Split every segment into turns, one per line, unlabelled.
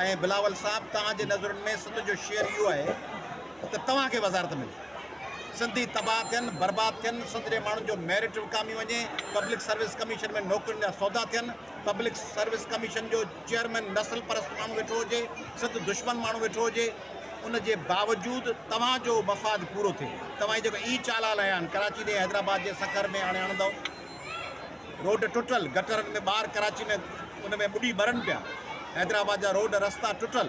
۽ بلاول صاحب توهان جي نظرن ۾ سنڌ جو شعر اهو آهي ته توهان کي وزارت ملي. سنڌي تباهه ٿين، برباد ٿين، سنڌ جي ماڻهن جو ميرٽ وڪامي وڃي، پبلڪ سروس ڪميشن ۾ نوڪرين جا سودا ٿين، پبلڪ سروس ڪميشن جو چيئرمين نسل پرست ماڻهو ويٺو هجي، سنڌ دشمن ماڻهو ويٺو هجي، ان جي باوجود توهان جو مفاد پورو ٿئي. توهان هي جيڪو اي چالان آيا آهن ڪراچي ڏي حيدرآباد جي سکر ۾ آڻي آڻندؤ. روڊ ٽٽل، گٽرن ۾ ٻار ڪراچي ۾ ان ۾ ٻڏي مرن پيا، حيدرآباد جا روڊ رستا ٽٽل،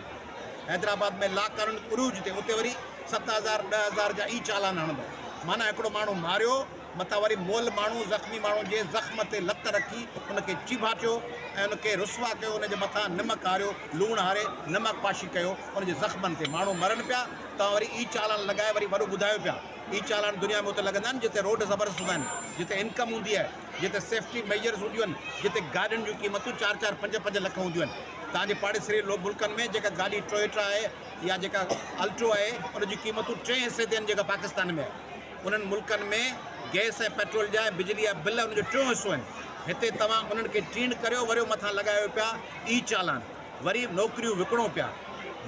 حيدرآباد ۾ لاقانونيت عروج تي، اتي وري 7000 10000 جا ئي چالان هڻندو، معنيٰ هڪڙو ماڻهو ماريو، مٿان وري مئل ماڻهو زخمي ماڻهو جي زخم تي لت رکي ان کي چيڀاٽيو ۽ ان کي رسوا ڪيو، ان جي مٿان نمڪ هاريو، لوڻ هاري نمڪ پاشي ڪيو ان جي زخمن تي، ماڻهو مرن پيا، توهان وري ئي چالان لڳائي وري وڏو ٻڌايو پيا. اي چالان دنيا ۾ اتي لڳندا آهن جتي روڊ زبردست هوندا آهن، جتي انڪم هوندي آهي، جتي سيفٽي ميجرز هونديون آهن، جتي گاڏين جون قيمتون چار چار پنج پنج لک هونديون آهن. توهان جي پاڙيسري ملڪن ۾ جيڪا گاڏي ٽويوٽا آهي يا جيڪا الٽو آهي ان جون قيمتون ٽئين حصي تي آهن جيڪا پاڪستان ۾ آهي. انهن ملڪن ۾ گئس ۽ پيٽرول جا ۽ بجلي جا بل ان جو ٽيون حصو آهن. هتي توهان انهن کي ٽيڻ ڪريو وريو مٿان لڳايو پيا اي چالان. وري نوڪريون وڪڻو پيا،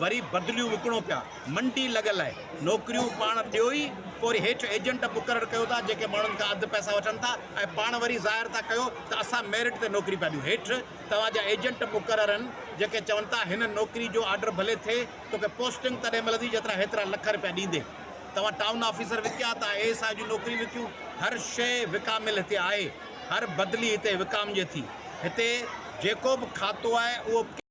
وري بدليون وڪڻو پيا، منڊي لڳل آهي، نوڪريون پاڻ ڏيو ئي، پوء وري هيٺ ايجنٽ مقرر ڪيو ٿا جيڪي ماڻهن کان اڌ پئسا وٺن ٿا ۽ پاڻ وري ظاهر ٿا ڪيو ته اسان ميرٽ تي نوڪري پيا ڏيون، هيٺ توهان جا ايجنٽ مقرر آهن جيڪي چون ٿا هن نوڪري جو آرڊر ڀلي ٿئي توکي پوسٽنگ تڏهن ملندي جيترا هيترا لک رپيا ڏيندين، توهان ٽائون آفيسر وڪيا، توهان اي ايس I جون نوڪريون وڪيون، هر شيء وڪاميل هتي آهي، هر بدلي هتي وڪامجي ٿي. هتي جيڪو به کاتو آهي اهو.